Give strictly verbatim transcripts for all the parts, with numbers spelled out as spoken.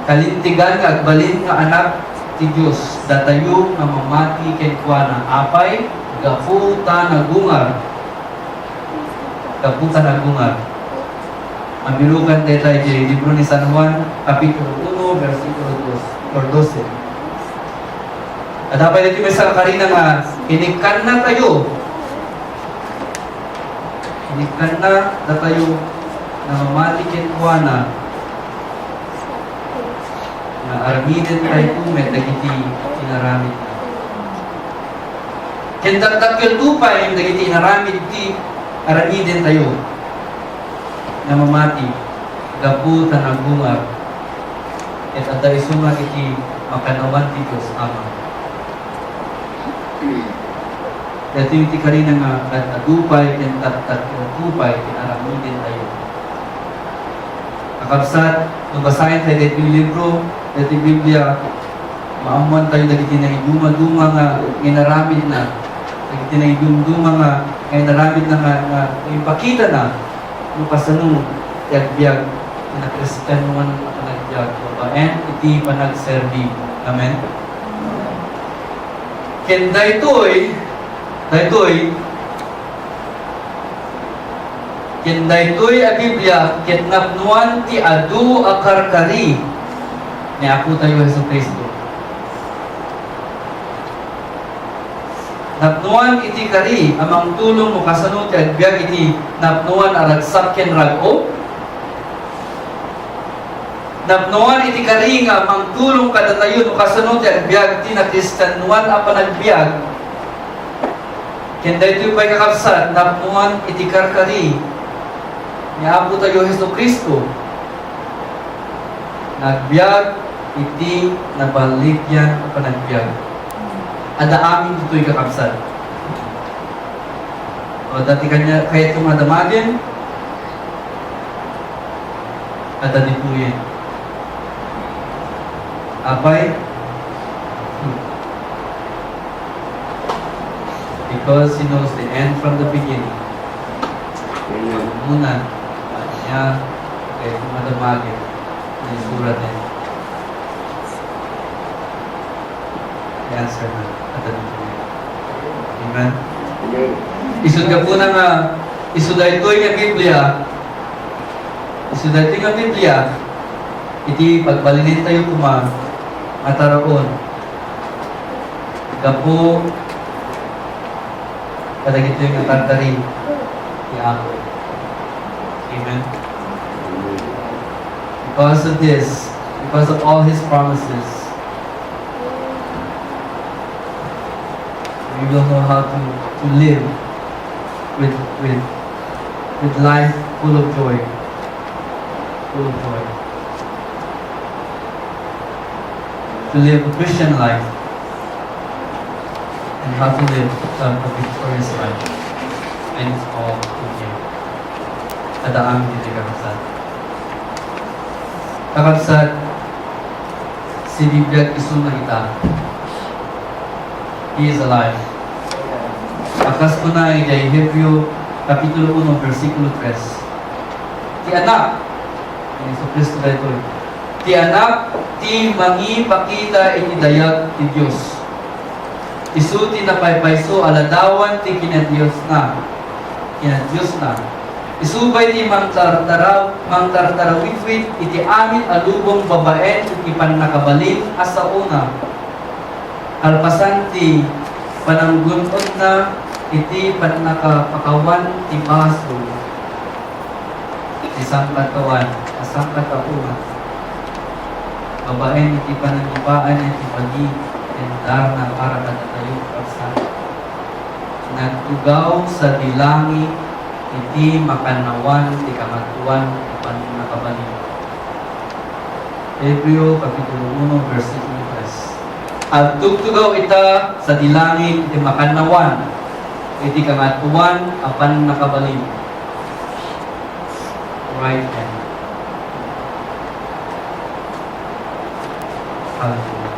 Kalintegan nga agbalin nga anak ti Dios, datayo nga mamati kenkuana. Apay? Gapu ta nagungar. Gapu ta nagungar. Mabirukan dayta idiay libro ni San Juan, Kapitulo uno, bersikulo dos or dose. Adda pay daytoy maysa nga karina nga inikkanna tayo. Inikkanna datayo nga mamati kenkuana nga aramiden tayo met dagiti inaramidna. Ken dakdakkelto pay dagiti inaramid ti aramiden tayo nga mamati gapu ta nagungar, ket adda isu nga iti makannawan ti Dios Ama. Daytoy ti karina nga ad-adu pay ken dakdakkelto pay ti aramiden tayo. Kakabsat, no basaen tayo daytoy libro, daytoy Biblia, maammoan tayo dagiti naidumaduma nga inaramidna, dagiti naidumduma nga, nga inaramidna nga, nga impakitana no kasano ti agbiag ti nakristianoan a panagbiag babaen iti panagserbi. Amen? Ken daytoy, daytoy, ken daytoy a Biblia ket napnoan ti adu a karkari ni Apo tayo Jesu-Cristo. Napnoan iti kari a mangtulong no kasano ti agbiag iti napnoan a ragsak ken rag-o. Napnoan iti kari nga mangtulong kadatayo no kasano ti agbiag ti nakristianoan a panagbiag. Ken daytoy pay, kakabsat, napnoan iti karkari ni Apo tayo Jesu-Cristo. Nagbiag iti naballigian a panagbiag. Adda amin ditoy, kakabsat. O, dati kanya, kayatyo nga damagen, adda ditoyen. Apay? Because he knows the end from the beginning. Kaya muna, kaya, kaya madamagin, na isura din. The answer na. Amen? Amen. Isud ka po na nga, isud daytoy nga Biblia, isud daytoy nga Biblia, iti pagbalinen tayo kuma, nga taraon, gapu kadagitoy nga karkari ti Apo. Amen. Because of this, because of all His promises, we will know how to, to live with, with, with life full of joy. Full of joy. To live a Christian life and how to live a, a victorious life. And it's all in Him. Adda amin ditoy, kakabsat. Kakabsat, si Biblia isu nga ita. He is alive. Akas kuna idiay Hebreo, Kapitulo uno, bersikulo tres. Ti Anak, ni Jesu-Cristo daytoy. Ti Anak ti mangipakita iti dayag ti Dios. Isu ti napaypayso a ladawan ti kinadiosna. Kinadiosna. Isu pay ti mangtartaraw-, mangtartarawidwid iti amin a lubong babaen iti pannakabalin a saona. Kalpasan ti pananggun-odna iti pannakapakawan ti basol. Ti sangkataoan, a sangkataoan, babaen iti panangibaanna ti bagi ken darna para kadatayo, kakabsat. Nagtugaw sadi langit iti makannawan ti Kangatoan a Pannakabalin. Hebreo, Kapitulo uno, bersikulo tres. Agtugtugaw ita sadi langit iti makannawan iti Kangatoan a Pannakabalin. Right hand. Hallelujah.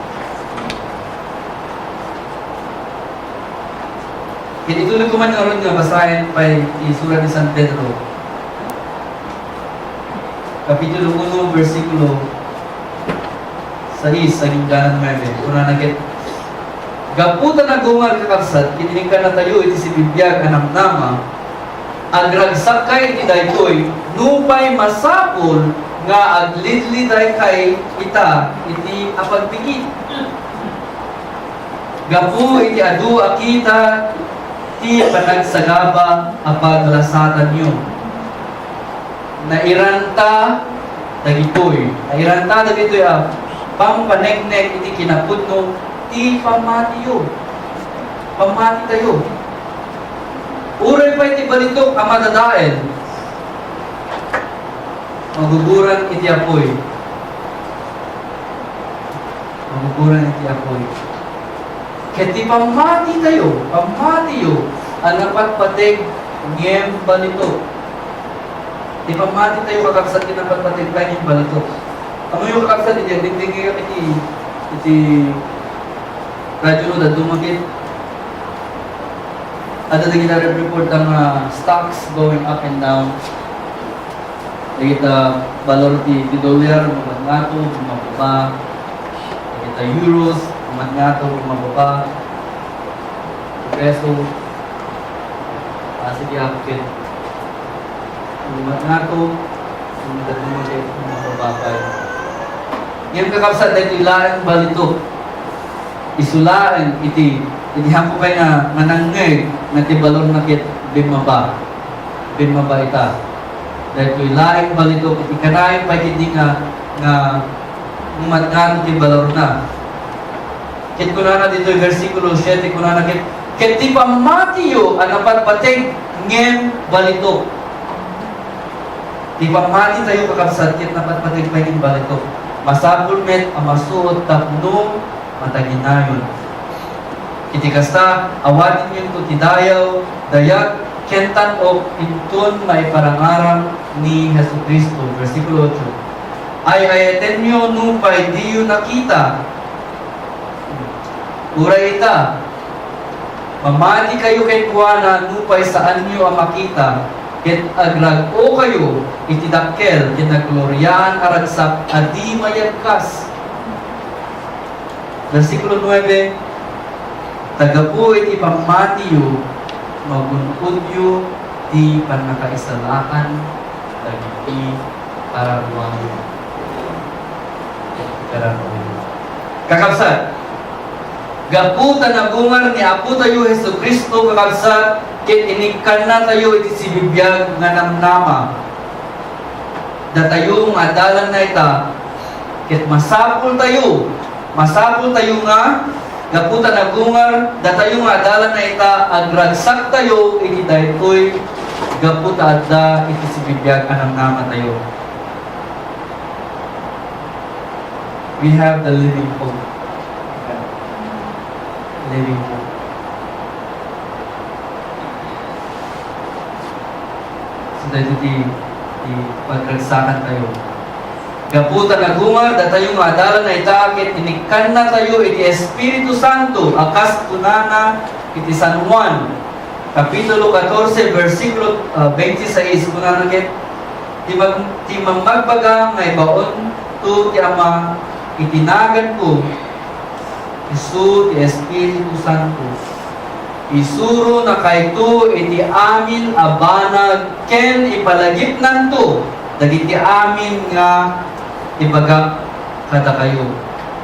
Ket ituloy ko man ngarud nga basaen pay ti surat ni San Pedro, Kapitulo uno, bersikulo sais agingganan nuebe. Kunana ket, gapu ta nagungar, kakabsat, ket inikkannatayo iti sibibiag a namnama, agragsakkay iti daytoy, nupay masapul nga aglidlidaykay ita iti apagbiit. Gapu iti adu a kita ti panagsagaba a paglasatanyo. Nairanta dagitoy. Nairanta dagitoy a pampaneknek iti kinapudno ti pammatiyo. Pammatitayo. Uray pay ti balitok a madadael, maguguran iti apuy. Maguguran iti apuy. Ket ti pammatitayo, pammatiyo a napatpateg ngem balitok. Ti pammatitayo, kakabsat, ket napatpateg pay ngem balitok. Ammoyo, kakabsat, idi agdingdingngegak iti, iti radyo no dadduma ket adda dagiti report nga stocks going up and down. Dagita balor ti, ti dolyar, umat ngato, bumababa. Dagita euros, umat ngato, bumababa. Ti peso, ah, sige, apil. Umat ngato, umat ngato, bumababa pay. Ngem, kakabsat, daytoy laeng balitok. Isu laeng iti, iti haanko pay nga, nga nangngeg nga ti balorna ket bimmaba. Bimmaba ita. Daytoy laeng balitok iti kanayon pay ketdi nga, nga umat ngato ti balorna. Ket kunana ditoy bersikulo siete, kunana ket, ket ti pammatiyo a napatpateg ngem balitok. Ti pammatitayo, kakabsat, ket napatpateg pay ngem balitok. Masapul met a masuot tapno mataginayon. Iti kasta, awatenyonto ti dayaw, dayag, ken tan-ok inton maiparangarang ni Jesu-Cristo. Bersikulo otso. Ay-ayatenyo nupay diyo nakita. Uray ita, mamatikayo kenkuana nupay saanyo a makita, ket agrag-okayo iti dakkel ken nagloriaan a ragsak a di mayagkas. Bersikulo nuebe, ta gapu iti pammatiyo, magun-odyo ti pannakaisalakan dagiti kararuayo. Kararuayo. Kakabsat, gapu ta nagungar ni Apotayo Jesu-Cristo, kakabsat, ket inikkannatayo iti sibibiag nga namnama. Datayo nga adalanna ita, ket masapultayo, masapultayo nga, gapu ta nagungar datayo nga adalanna ita, agragsaktayo iti daytoy gapu ta adda iti sibibiag a namnamatayo. We have the living hope. Living hope. So, daytoy ti, ti pagragsakantayo. Gapu ta nagungar datayo nga adalanna ita, ket inikkannatayo iti Espiritu Santo a kas kunana iti San Juan, Kapitulo katorse, bersikulo, ah, bente sais, kunana ket, "Ti mag-, ti mammagbaga nga ibaonto ti Ama iti naganko, isu ti Espiritu Santo. Isuronakayto iti amin a banag ken ipalagipnanto dagiti amin nga ibagak kadakayo."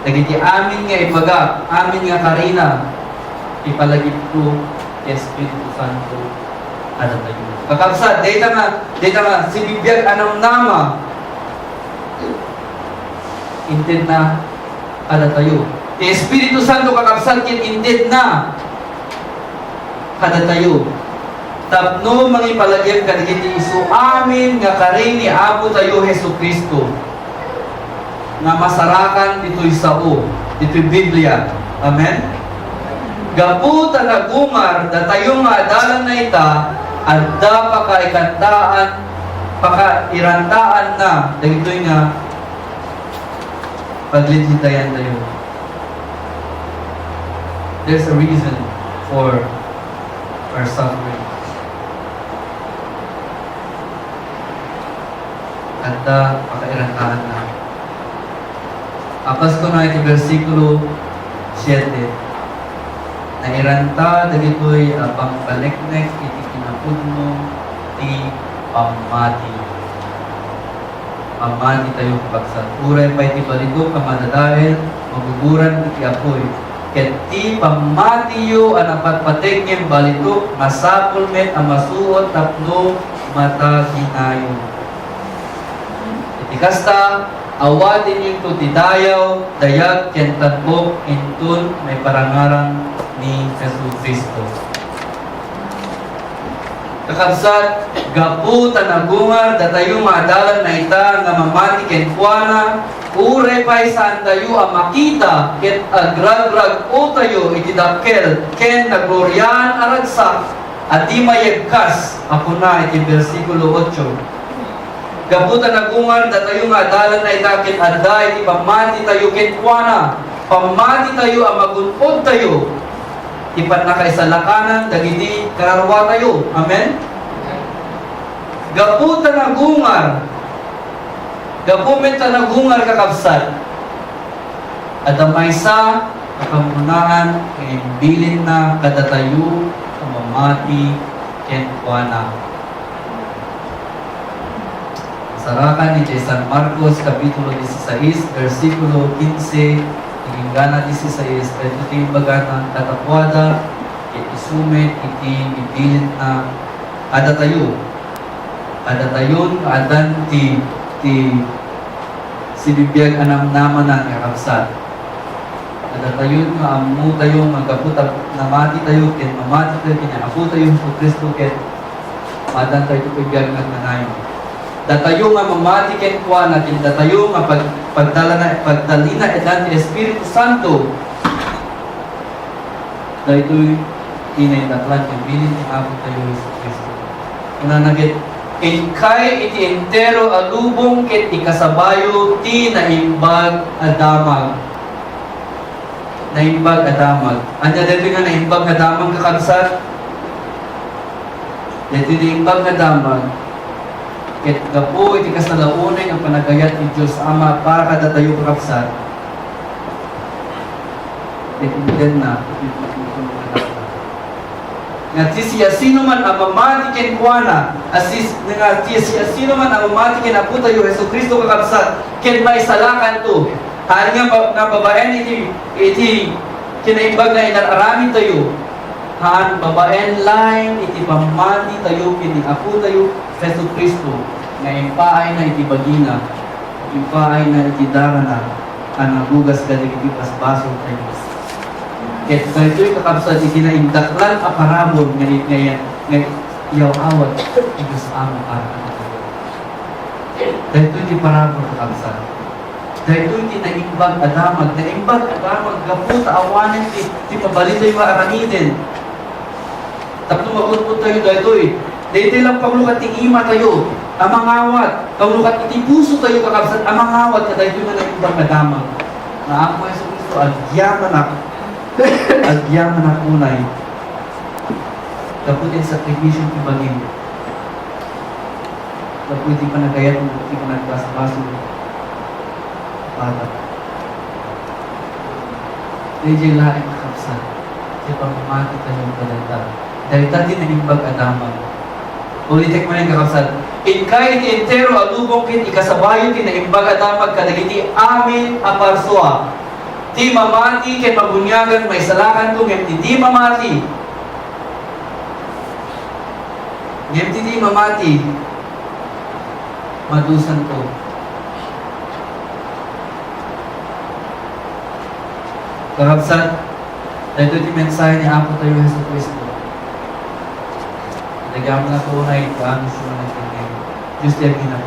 Dagiti amin nga ibagak, amin nga karina, ipalagipko ti Espiritu Santo kadatayo. Kakabsat, dayta nga, dayta nga sibibiag a namnama, intedna kadatayo. Ti Espiritu Santo, kakabsat, ket intedna kadatayo tapno mangipalagip kadagiti isu amin nga kari ni Apotayo Jesu-Cristo nga masarakan ditoy sao, ditoy Biblia. Amen? Gapu ta nagungar datayo nga adalanna ita, adda pakaikantaan, pakairantaanna dagitoy nga paglidlidayantayo. There's a reason for our suffering. Adda pakairantaanna. Akas kuna iti bersikulo siete, nairanta dagitoy a pangpaneknek iti kinapudno ti pammati. Pammati tayo, kakabsat. Uray pay ti balitok a madadael, maguguran iti apuy. Ket ti pammatiyo a napatpateg ngem balitok, masapul met a masuot tapno mataginayo. Iti kasta, awatenyo ti dayaw, dayag, ken tadbok inton maiparangarang ni Jesu-Cristo. Kakabsat, gapu ta nagungar datayo nga adalanna ita nga mamati kenkuana, uray pay saantayo a makita ket agragrag-otayo iti dakkel ken nagloriaan a ragsak a di mayegkas a kuna iti bersikulo otso. Gapu ta nagungar datayo nga adalanna ita ket adda iti pammatitayo kenkuana, pammatitayo a magun-odtayo ti pannakaisalakanan dagiti kararuatayo. Amen? Gapu ta nagungar, gapu met ta nagungar, kakabsat, adda maysa a pangunaan nga imbilinna kadatayo a mamati kenkuana. Sarakan iti San Marcos, Kapitulo dieciséis, bersikulo quince, inggana dieciséis, daytoy ti imbagana, katapuada, ket isu met iti ibilin na kadatayo. Kadatayon nga addan ti, ti sibibiag a namnamanan nga kabsat. Kadatayon nga ammotayo nga gapu ta namatitayo ken mamatitayo ken ni Apotayo Jesu-Cristo ket maadantayo ti biag nga agnanayon. Datayo nga mamati kenkuana ken datayo nga pag-, pagtalana-, pagtalinaedan ti Espiritu Santo, daytoy ti naindaklan ken bilin ti Apotayo Jesu-Cristo. Kunana ket, "Inkay iti entero a lubong ket ikasabayo ti naimbag a damag." Naimbag a damag. Ania daytoy nga naimbag nga damag, kakabsat? Daytoy naimbag nga damag, ket gapu iti kasla unay nga panagayat ti Dios Ama para kadatayo, kakabsat, ket intenna iti pagtultulong nga damag. Nga ti siasinoman a mamati kenkuana, a sis-, nga ti siasinoman a mamati ken Apotayo Jesu-Cristo, kakabsat, ket maisalakanto. Haan nga ba-, nga babaen iti, iti kinaimbag nga inar-aramidtayo, haan, babaen laeng iti pammatitayo ken ni Apotayo Jesu-Cristo nga impaayna iti bagina, impaayna iti darana a nabugas kadagiti basbasoltayo. Ket daytoy, kakabsat, iti naindaklan a parabur nga, nga, nga iyaw-awat ti Dios Ama para kadatayo. Daytoy ti parabur, kakabsat. Daytoy ti naimbag a damag. Naimbag a damag gapu ta awanen ti, ti mabalintayo nga aramiden. Tapno magun-odtayo daytoy. Daytoy lang panglukat ti imatayo a mangawat. Panglukat iti pusotayo, kakabsat, a mangawat kadaytoy nga naimbag a damag. Nga Apo Jesu-Cristo, agyamanak. Agyamanak unay. Gapu ti sakripisio ti bagim. Gapu iti panagayat mo, iti panagbasbasol. Bata. Daydiay laeng, kakabsat, ti pammatitayo kadayta. Dayta ti naimbag a damag. Ulitek manen, kakabsat. Inkay iti entero a lubong ket ikasabayo ti naimbag a damag kadagiti amin a parsua. Ti mamati ket mabuniagan maisalakanto, ngem ti di mamati, ngem ti di mamati, madusanto. Kakabsat, daytoy ti mensahe ni Apo tayo Jesu-Cristo. Lagyan mo na po na ito, ang gusto mo na tingnan. Diyos ti aginat.